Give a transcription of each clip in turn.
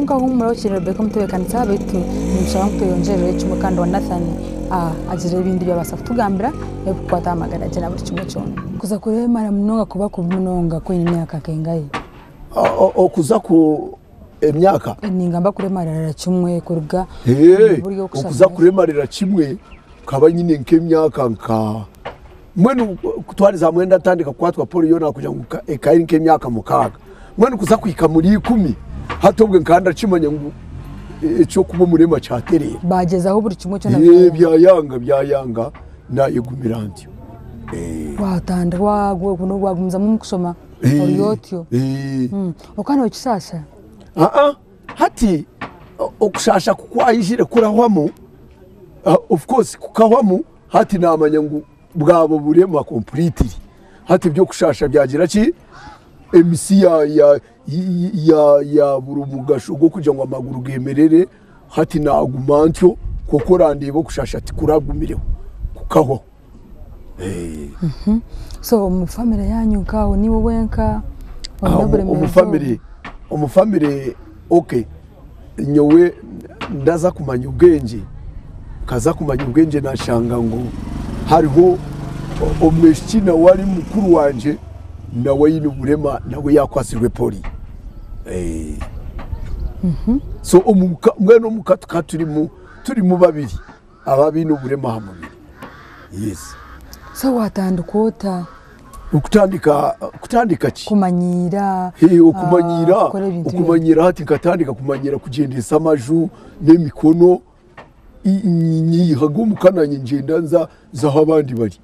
Nkahuumura okiri Rebecca omutebeekanisa beitu nimushaba ngu tweyongyereyo kimwe kandi wa Nathan agire ebindi ebi yaabaasa kutugambira ebirikukwata aha magara gye na buri kimwe kyona. Kuza kuremara munonga kuba kubi munonga ku oine emyaka nkengahi? Okuza ku emyaka? Ningamba kuremarira kimwe kuruga omu buryo Okuza kuremarira kimwe nkaba nyine nk'emyaka nka mbwenu kutwariza hamwe ndatandika kukwatwa polio nakugira ngu ekaba eri nk'emyaka mukaaga mbwenu kuza kuhika muri ikumi hati obwe nkaba ndakimanya ngu eky'okuba omurema kyatereera. Bagyezaho buri kimwe kyona byayanga. Byayanga byayanga nayegumira ntyo. Watandika wagumizamu omu kushoma ori otyo. Okaba nokishaasha? Aa hati okushaasha ku kwaijire kurahwamu of course kukahwamu hati namanya ngu bwaba oburema completely hati eby'okushaasha byagira ki emisi yabura omugasho gw'okugira ngu amaguru gemerere hati naguma ntyo kwonka orandeeba okushaasha tikuragumireho kukahwaho. So omu family yanyu nk'aho niiwe wenka oine oburemeezi Omu obu? family omu family okay nyowe ndaza kumanya obwengye nkaza kumanya obwengye nashanga ngu hariho omwishiki nawe ari mukuru wangye nawe aine oburema nawe yakwatsirwe polio. So omuka mbwenu omuka tukaba turimu turimu babiri. Aba abaine oburema aha mubiri. Yes. So watandika ota? Okutandika kutandika ki? Kumanyiira. Hey, okumanyiira okumanyiira hati nkatandika kumanyiira kugyendesa amaju n'emikono nyihaga omuka nanye ngyenda nza nza ahu abandi bari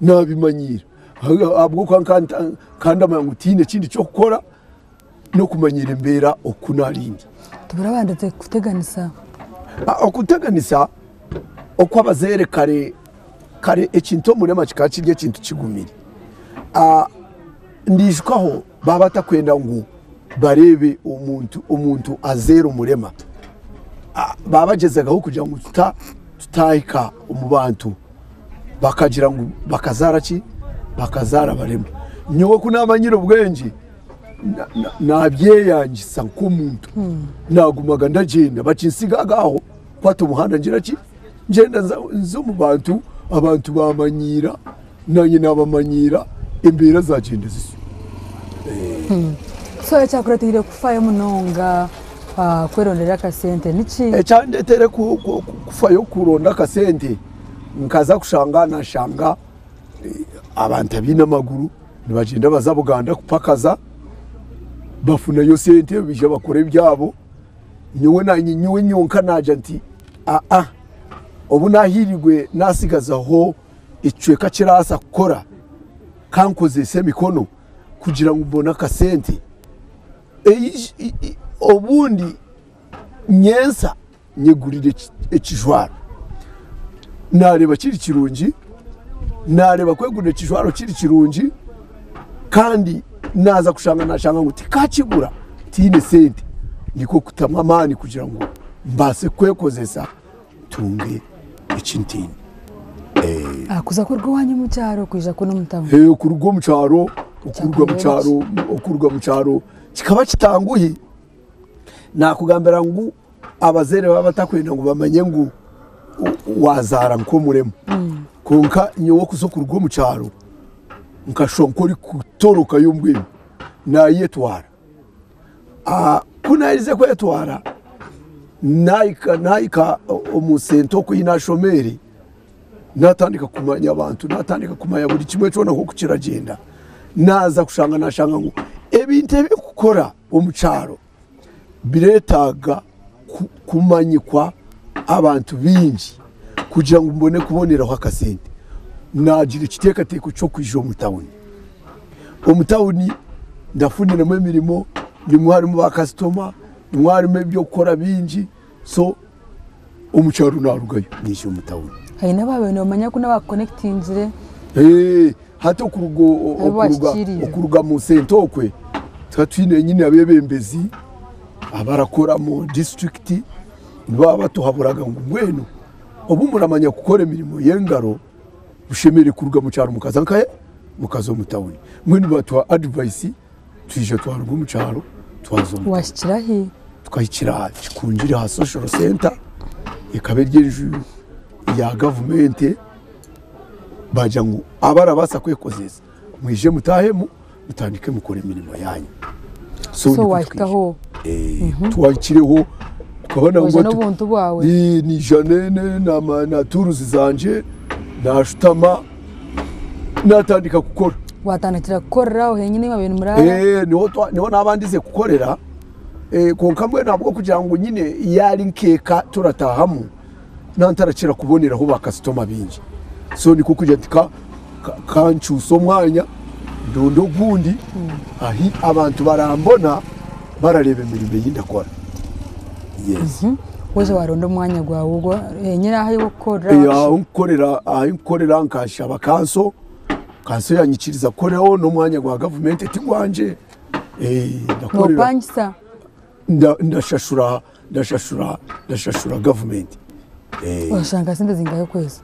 nabimanyiira ahabw'okuba nkaba ndamanya ngu tihaine ekindi ky'okukora n'okumanyiira embeera oku naarindi. Tibarabandize kukuteganisa? Okuteganisa okw'abazaire kare kare ekintu omurema kikaba kiri ekintu kigumire. Ndiijukaho baaba batakwenda ngu bareebe omuntu omuntu azaire omurema, baaba bagyezagaho kugira ngu tutahika omu bantu bakagira ngu bakazaara ki? Bakazaara abarema. Nyowe ku naamanyire obwengye Naabyeyangisa nk'omuntu, naagumaga ndagyenda bakintsigaga aho kukwata omuhanda ngira ki, ngyenda nza omu bantu, abantu baamanyiira naanye naabamanyiira embeera zaagyenda zityo. So ekyakureeteire kufayo munonga kwerondera akasente niki? Ekyandeteire kufayo kuronda akasente nkaza kushanga nashanga abantu abaine amaguru Nibagyenda baza Buganda kupakaza bafunayo sente baija bakora ebyabo. Nyowe nanye nyowe nyonka naagira nti aa obu naahiirigwe naatsigazaho ekicweka kirabaasa kukora kankozese emikono kugira ngu mbone akasente. Obundi nyentsya nyegurire ekijwaro. Naareeba kiri kirungi, naareeba kwegurira ekijwaro kiri kirungi kandi naaza kushanga naashanga ngu tikakigura tihaine sente nikwo kutamu amaani kugira ngu mbaase kwekozesa ntunge eki ntaine. Kuza kuruga owaanyu omu kyaro kwija kunu omu tawuni. Okuruga omu kyaro, okuruga omu kyaro, okuruga omu kyaro kikaba kitanguhi. Naakugambira ngu abazaire baaba batakwenda ngu bamanye ngu waazaara nk'omurema. Kwonka nyowe okuza okuruga omu kyaro nkashusha nk'orikutorokayo mbwenu naayetwara. Ku naaherize kwetwara naahika naahika omu senta oku ei naashomeire, naatandika kumanya abantu, naatandika kumanya buri kimwe kyona nk'oku kiragyenda. Naaza kushanga naashanga ngu ebintu ebi ndikukora omu kyaro bireetaaga kumanyikwa abantu baingi kugira ngu mbone kuboneraho akasente. Naagira ekiteekateeko ky'okwija omu tawuni. Omu tawuni ndafuniramu emirimo, nimwo harimu baakasitoma, nimwo harimu eby'okukora bingi so omu kyaro naarugayo naija omu tawuni. Haine abaabaire nibamanya ku n'abakukonekitingire. Hati okuruga omu senta okwe tukaba twine nyine abeebembezi abarakora omu disiturikiti nibaba batuhaburaga ngu mbwenu obu muramanya kukora emirimo y'engaro mushemereire kuruga omu kyaro mukaza nkahe? Mukaza omu tawuni. Mbwenu batuha adivayisi twija twaruga omu kyaro twaza omu tawuni. Wahikira hi? Tukahikira Kikungiri aha Social Centre, ekaba eri enju ya gavumenti, baagira ngu abarabaasa kwekozesa mwije mutaahemu mutandike mukore emirimo yaanyu. So nikwo wahikaho? twija. Twahikireho tukaba Waija nangwa n'obuntu bwawe? Naija na turuzi zangye nashutama natandika kukora. Watandikira kukorera aho henyine ahu mwabaire nimuraara? Niho nabandize kukorera. Kwonka mbwenu ahabw'okugira ngu nyine yaari nk'eka turatahamu, nantarakira kuboneraho bakasitoma baingi. So nikwo kugira nti kankyuse omwanya ndonde ogundi ahi abantu barambona barareeba emirimo ei ndakora. Yes. Waija waronda omwanya gwawe ogwo henyine ahu orikukorera? Ahu nkukorera, ahu nkukorera nkashaba kanso, kanso yanyikiriza kukoreraho n'omwanya gwa gavumenti ti gwangye. Nopangisa? Ndashashura ndashashura ndashashura gavumenti. Oshashura nka sente zingahi okwezi?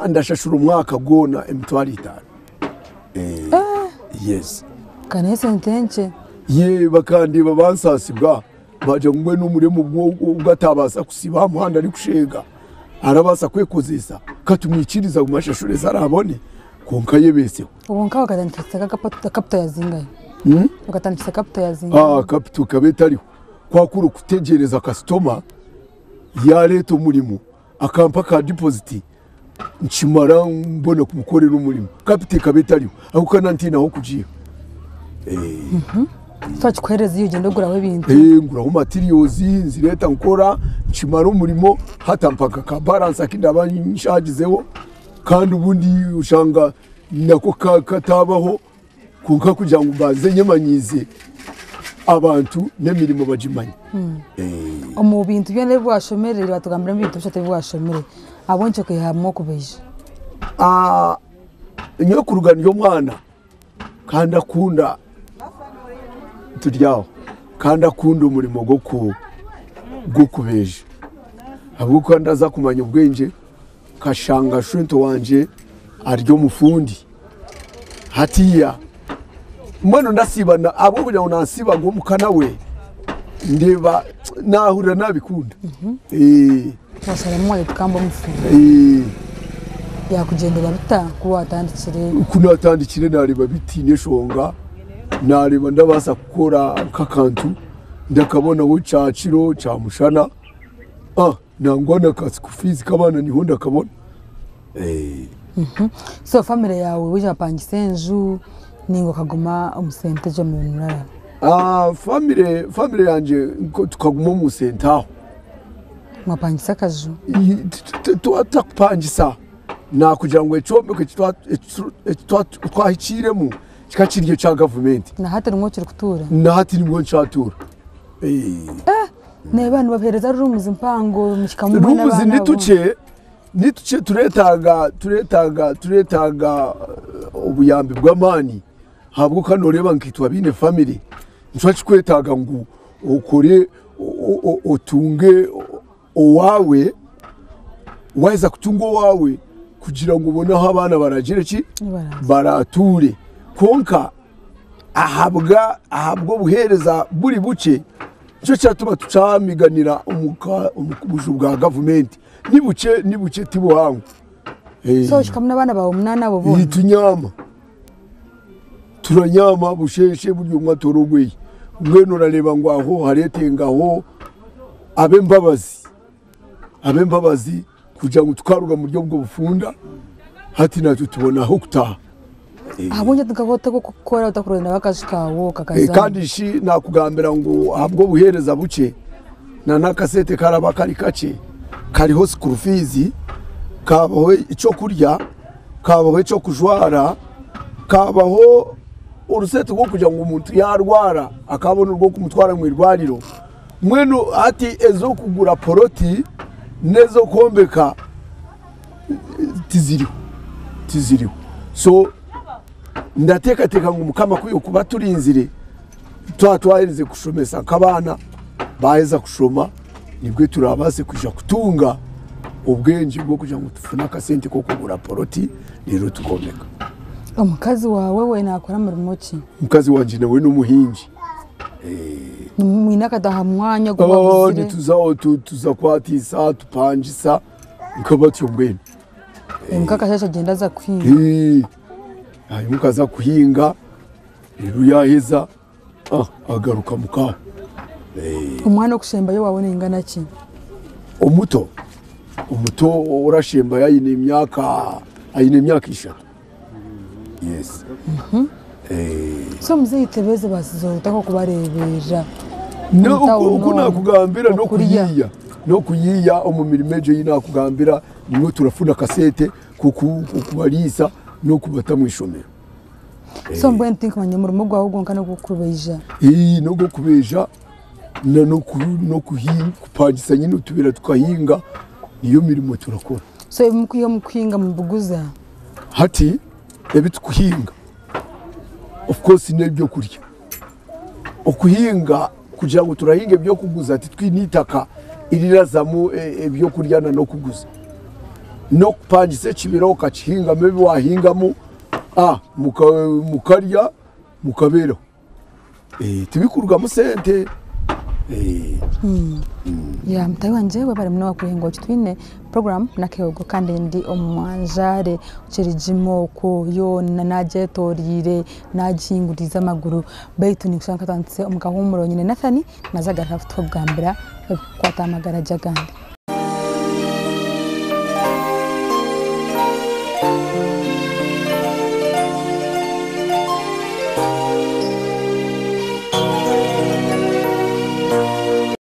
Ndashashura omwaka gwona emitwaro etaano. Yes. Ka n'esente nkye. Yee bakandeeba bansaasibwa baagira ngu mbwenu omurema ogu ataabaasa kusiiba aha muhanda arikusheenga arabaasa kwekozeesa ka tumwikirize agume ashashure ezi araabone kwonka ayebeeseho. Obwo nkawe okatandikisa capital ya zingahi? Okatandikisa capital ya zingahi? Capital ekaba etariho kwakura okutegyereza kasitoma yareeta omurimo akampa ka deposit nkimara mbona kumukorera omurimo. Capital ekaba etariho ahabw'okuba nkaba ntiine ah'okugiiha. So akikuheereza iwe ogyenda oguraho ebintu? Nguraho materials nzireeta nkora nkimara omurimo hati ampa nka balance aku ndaba nshagizeho kandi obundi oshanga nako katabaho kwonka kugira ngu mbanze nyemanyiize abantu n'emirimo bagimanye. Omu bintu byona ebi washomire watugambira ebintu bishatu ebi washomire ahabw'enki okaihamu okubaija? Nyowe kuruga ndi omwana kandi ndakunda turi aho kandi ndakunda omurimo gw'okubaija ahabw'okuba ndaza kumanya obwengye Nkashanga shwento wangye ari omufundi hatiiya mbwenu ndasiiba ahabw'okugira ngu nansiiba ngu omuka nawe ndeeba naahurira naabikunda. Waasharamu waayetwa mbu omufundi. Byakugyendera bita ku waatandikire? Ku naatandikire naareeba bitaine nshonga, naareeba ndabaasa kukora nk'akantu ndakabonaho kyakiro, kyamushana. Nangwa na ka school fees k'abaana niho ndakabona. So family yaawe waija wapangisa enju ninga okaguma omu sente egyo murara? Family family yangye tukaguma omu sente aho. Mwapangisa akaju? Tutakupangisa nakugira ngu ekyombeko eki twahikiiremu kikaba kiri ekya gavumenti. Na hati nimwo okirikutuura? Na hati nimwo nkyatuura. Neeba nibabaheereza rooms mpango muhikamu Rooms mwena abaana abo. nitukye nitukye tureetaaga tureetaaga tureetaaga obuyambi bw'amaani ahabw'okuba nooreeba nkaitwe abaine famire nikiba kirikwetaaga ngu okore otunge owaawe, waaheza kutunga owaawe kugira ngu obone ahu abaana baraagire ki baraatuure kwonka ahabwa ahabw'obuheereza buri bukye Nikyo kyatuma tukyamiganira omu buju bwa gavumenti. Ni bukye, ni bukye ti buhango. So oshikamu n'abaana baawe munaana abo boona? Tunyama. Turanyama busheeshe buri omwe atoora ogweye. Mbwenu orareeba ngu aho hareetengaho ab'embabazi, ab'embabazi kugira ngu tukaruga omuri obwo bufunda hati naitwe tubone ah'okutaaha. Ahabw'enki otarikukora otarikurondaho akaju kaawe okakazamu? Kandi shi naakugambira ngu ahabw'obuheereza bukye n'akasente karaba kari kakye, kariho school fees, kabaho ekyokurya, kabaho eky'okujwara, kabaho orusente rw'okugira ngu omuntu yaarwara akabona orw'okumutwara omu irwariro. Mbwenu hati ez'okugura poloti n'ez'okwombeka tiziriho, tiziriho. So ndateekateeka ngu Mukama ku yokuba aturinzire twaba twaherize kushomesa nk'abaana baaheza kushoma nibwo turaabaase kwija kutunga obwengye bw'okugira ngu tufune akasente k'okugura poloti reero tukombeka. Omukazi waawe we naakora murimo ki? Omukazi wangye nawe n'omuhingi. Mwine akadaha mwanya ogu Oh, babuzire? nituzaho tuza kwatiisa tupangisa nka batyo mbwenu. Nkakasheshe agyenda aza kuhinga. Eh, aimuka aza kuhinga reero yaaheza ah, agaruka muka. Omwana okushembayo waawe naingana ki? Omuto omuto orashembayo aine emyaka aine emyaka ishatu. Yes. So muzeeyi Tebezi baasize ota nk'okubareeberera? No, Omu tawuni oku omu, nakugambira okurya. n'okuyiiya n'okuyiiya omu mirimo egyo ei nakugambira nimwo turafuna akasente k'okubariisa n'okubata omu ishomero. So mbwenu tinkumanya omurimo gwawe gwonka n'ogw'okubaija? Ii, n'ogw'okubaija na n'okupangisa nyine otubeera tukahinga niyo mirimo turakora. So ebi mukwiha omu kuhinga mubiguza? Hati ebi tukuhinga of course n'ebyokurya. Okuhinga kugira ngu turahinga ebyokuguza titwine eitaka erirazamu ebyokurya na n'okuguza. N'okupangisa ekibira okakihingamu ebi wahingamu mukarya mukabeeraho. Tibikurugamu sente. Ya mutaahi wangye webare munonga kureeba ngu twine puroguraamu n'akeehogo kandi ndi omu mwanjaare Kirigima okwo yoona nagyetoreire nagihinguriize amaguru beitu ninkushanga nkatandikire omu kahuumuro nyine Nathan naaza kugaruka kutugambira ebirikukwata aha magara gye agandi.